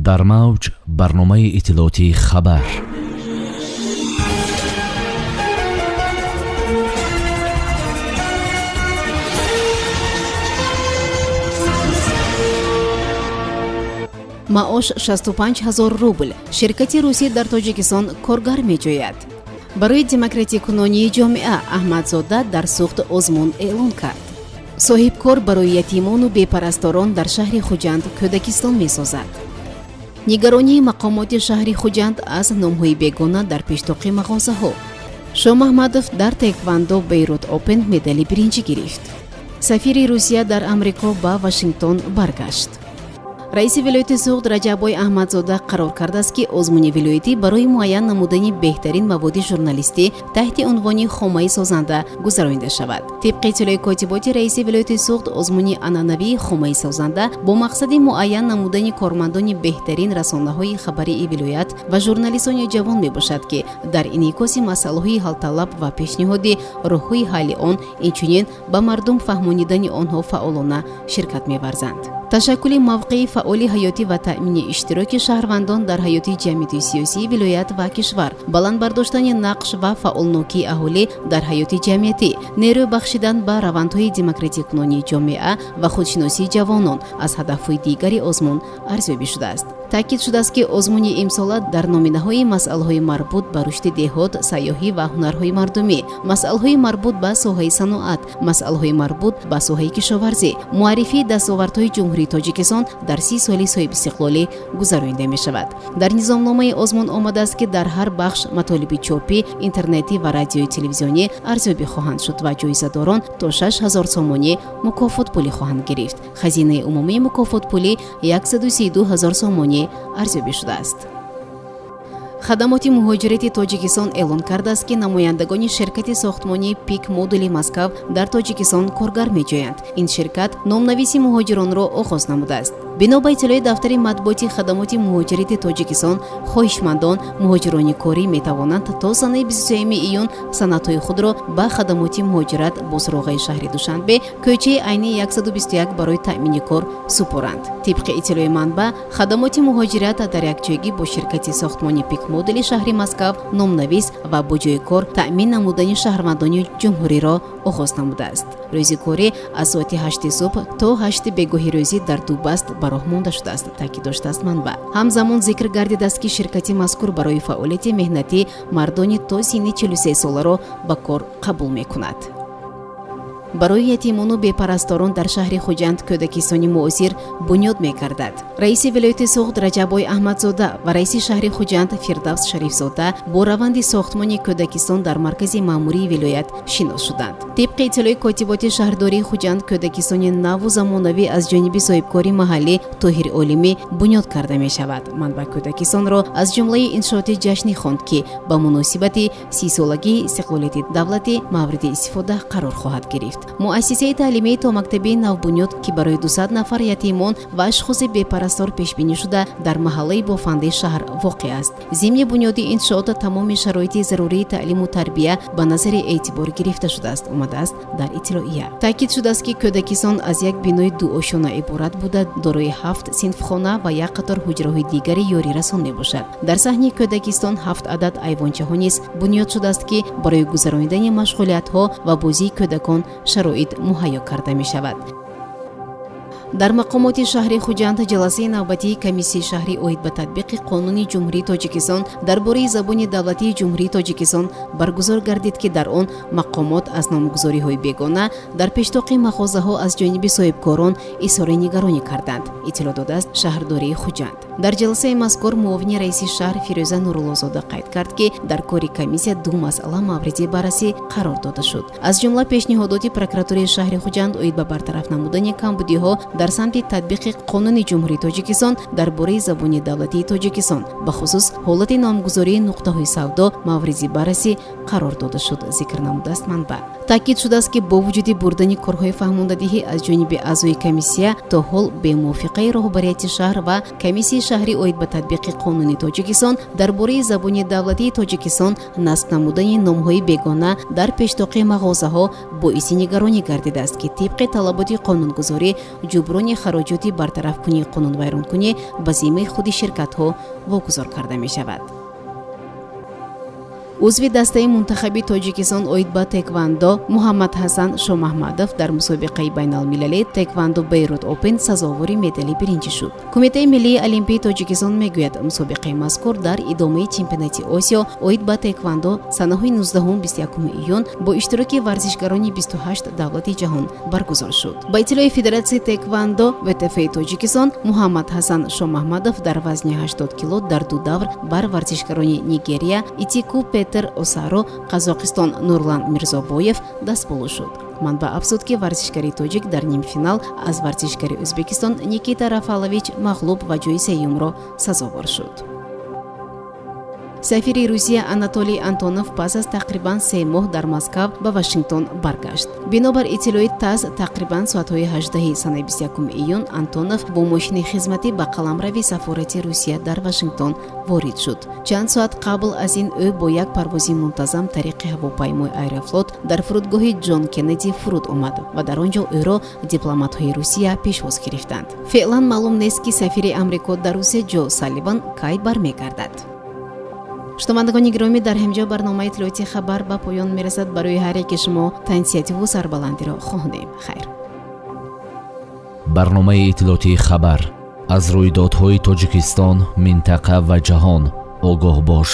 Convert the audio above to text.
Дар мавҷ барномаи иттилоотии «Хабар». Маош 65 ҳазор рубл. Ширкати русӣ дар Тоҷикистон коргар меҷӯяд. Барои демократикунонии ҷомеа Аҳмадзода дар Суғд озмун эълон кард. Соҳибкор барои ятимону бепарасторон дар шаҳри Хуҷанд кӯдакистон месозад. Нигаронии мақомоти шаҳри Хуҷанд аз номҳои бегона дар пештоқи мағозаҳо. Шоҳмаҳмадов дар таеквандо Бейрут Опен медали биринҷӣ гирифт. Сафири Русия дар Амрико ба Вашингтон баргашт. Раиси вилояти Суғд Раҷаббой Аҳмадзода қарор кардааст, ки озмуни вилоятӣ барои муайян намудани беҳтарин маводи журналистӣ таҳти унвони «Хомаи созанда» гузаронида шавад. Тибқи иттилои котиботи раиси вилояти Суғд, озмуни анъанавии «Хомаи созанда» бо мақсади муайян намудани кормандони беҳтарин расонаҳои хабарии вилоят ва журналистони ҷавон мебошад, ки дар инъикоси масъалаҳои ҳалталаб ва пешниҳоди роҳҳои ҳалли он, инчунин ба мардум фаҳмонидани онҳо фаъолона ширкат меварзанд. Ташаккули мавқеи фаъоли ҳаётӣ ва таъмини иштироки шаҳрвандон дар ҳаёти ҷамъиятию сиёсии вилоят ва кишвар, баланд бардоштани нақш ва фаъолнокии аҳолӣ дар ҳаёти ҷамъиятӣ, нерӯ бахшидан ба равандҳои демократикунонии ҷомеа ва худшиносии ҷавонон аз ҳадафҳои дигари озмун арзёбӣ шудааст. Таъкид шудааст, ки озмуни имсола дар номинаҳои масъалаҳои марбут ба рушди деҳот, сайёҳӣ ва ҳунарҳои мардумӣ, масъалаҳои марбут ба соҳаи саноат, масъалаҳои марбут ба соҳаи кишоварзӣ, муаррифии дастовардҳои Ҷумҳурии Тоҷикистон дар 30 соли соҳибистиқлолӣ гузаронида мешавад. Дар низомномаи озмун омадааст, ки дар ҳар бахш матолиби чопӣ, интернетӣ ва радиои телевизионӣ арзёбӣ хоҳанд шуд ва ҷоизадорон то 6000 сомонӣ мукофотпулӣ хоҳанд гирифт. Хазинаи умумии мукофотпулӣ 132 ҳазор сомонӣ арзёбӣ шудааст. Хадамоти муҳоҷирати Тоҷикистон эълон кардааст, ки намояндагони ширкати сохтмонии «Пик Модули Москав» дар Тоҷикистон коргар меҷӯянд. Ин ширкат номнависи муҳоҷиронро оғоз намудааст. Бино ба иттилои дафтари матбуоти хадамоти муҳоҷирати Тоҷикистон, хоҳишмандон муҳоҷирони корӣ метавонанд то санаи 23 июн санадҳои худро ба хадамоти муҳоҷират бо суроғаи шаҳри Душанбе, кӯчаи Айни 121 барои таъмини кор супоранд. Тибқи иттилои манбаъ, хадамоти муҳоҷират дар якҷоягӣ бо ширкати сохтмони «Пик Модули» шаҳри Москав номнавис ва бо ҷои кор таъмин намудани шаҳрвандони ҷумҳуриро оғоз намудааст. Рӯзи корӣ аз соати 8 субҳ то 8 бегоҳи рӯзӣ дар ду баст ба роҳ монда шудааст, таъкид доштааст манбаъ. Ҳамзамон зикр гардидааст, ки ширкати мазкур барои фаъолияти меҳнатӣ мардони то синни 43 соларо ба кор қабул мекунад. Барои ятимону бепарасторон дар шаҳри Хуҷанд кӯдакистони муосир бунёд мекардад. Раиси вилояти Суғд Раҷаббой Аҳмадзода ва раиси шаҳри Хуҷанд Фирдавс Шарифзода бо раванди сохтмони кӯдакистон дар маркази маъмурии вилоят шинос шуданд. Тибқи иттилои котиботи шаҳрдории Хуҷанд, кӯдакистони наву замонавӣ аз ҷониби соҳибкори маҳаллӣ Тоҳир Олимӣ бунёд карда мешавад. Манбаъ кӯдакистонро аз ҷумлаи иншооти ҷашнӣ хонд, ки ба муносибати 30-солагии истиқлолияти давлатӣ мавриди истифода қарор хоҳад гирифт. Муассисаи таълимии томактабии навбунёд, ки барои 200 нафар ятимон ва ашхоси бепарастор пешбинӣ шуда, дар маҳаллаи бофандаи шаҳр воқеъ аст. Зимни бунёди иншоот тамоми шароити зарурии таълиму тарбия ба назари эътибор гирифта шудааст, омадааст дар иттилоия. Таъкид шудааст, ки кӯдакистон аз як бинои дуошёна иборат буда, дорои ҳафт синфхона ва як қатор ҳуҷраҳои дигари ёрирасон мебошад. Дар саҳни кӯдакистон ҳафт адад айвончаҳо низ бунёд шудааст, ки барои гузаронидани машғулиятҳо ва бозии кӯдакон шароит муҳайё карда мешавад. Дар мақомоти шаҳри Хуҷанд ҷаласаи навбатии комиссияи шаҳрӣ оид ба татбиқи Қонуни Ҷумҳурии Тоҷикистон дар бораи забони давлатии Ҷумҳурии Тоҷикистон баргузор гардид, ки дар он мақомот аз номгузориҳои бегона дар пештоқи мағозаҳо аз ҷониби соҳибкорон изҳори нигаронӣ карданд, иттилоъ додааст шаҳрдории Хуҷанд. Дар ҷаласаи мазкур муовини раиси шаҳр Фирӯза Нуруллозода қайд кард, ки дар кори комиссия ду масъала мавриди баррасӣ қарор дода шуд. Аз ҷумла пешниҳодоти прокуратураи шаҳри Хуҷанд оид ба бартараф намудани камбудиҳо дар самти татбиқи Қонуни Ҷумҳурии Тоҷикистон дар бораи забони давлатии Тоҷикистон, бахусус ҳолати номгузории нуқтаҳои савдо мавриди баррасӣ қарор дода шуд, зикр намудааст манбаъ. Таъкид шудааст, ки бо вуҷуди бурдани корҳои фаҳмондадиҳӣ аз ҷониби аъзои комиссия, то ҳол бемувофиқаи роҳбарияти шаҳр ва комиссияи шаҳрӣ оид ба татбиқи қонуни Тоҷикистон дар бораи забони давлатии Тоҷикистон насб намудани номҳои бегона дар пештоқи мағозаҳо боиси нигаронӣ гардидааст, ки тибқи талаботи қонунгузорӣ ҷуброни хароҷоти бартарафкунии қонунвайронкунӣ ба зиммаи худи ширкатҳо вогузор карда мешавад. Узви дастаи мунтахаби Тоҷикистон оид ба тэквандо Муҳаммадҳасан Шомаҳмадов дар мусобиқаи байналмилалӣ Тэквандо Бейрут Опен сазовори медали биринҷӣ шуд. Кумитаи миллии олимпии Тоҷикистон мегӯяд, мусобиқаи мазкур дар идомаи чемпионати Осиё оид ба тэквандо санаҳои 19-21 июн бо иштироки варзишгарони 28 давлати ҷаҳон баргузор шуд. Ба иттилои Федератсияи тэквандо ВТФи Тоҷикистон, Муҳаммадҳасан Шомаҳмадов дар вазни 80 кило дар ду давр бар варзишгарони Нигерия Итику Петер Осаро, Қазоқистон Нурлан Мирзобоев дастболо шуд. Манбаъ афзуд, ки варзишгари тоҷик дар нимфинал аз варзишгари Ӯзбекистон Никита Рафалович мағлуб ва ҷои сеюмро сазовор шуд. Сафири Русия Анатолий Антонов пас аз тақрибан 3 моҳ дар Москав ба Вашингтон баргашт. Бинобар иттилои ТАСС, тақрибан соатҳои 18 санаи 21 июн Антонов бо мошини хизматӣ ба қаламрави сафорати Русия дар Вашингтон ворид шуд. Чанд соат қабл аз ин ӯ бо як парвози мунтазам тариқи ҳавопаймои Аэрофлот дар фурудгоҳи Ҷон Кеннеди фуруд омад ва дар он ҷо ӯро дипломатҳои Русия пешвоз гирифтанд. Феълан маълум нест, ки сафири Амрико дар Русия Ҷо Салливан кай бармегардад. Шунавандагони гиромӣ, дар ҳамҷо барномаи иттилоотии «Хабар» ба поён мерасад. Барои ҳар яке шумо тансиҳативу сарбаландиро хоҳонем. Хайр. Барномаи иттилоотии «Хабар». Аз рӯйдодҳои Тоҷикистон, минтақа ва ҷаҳон огоҳ бош.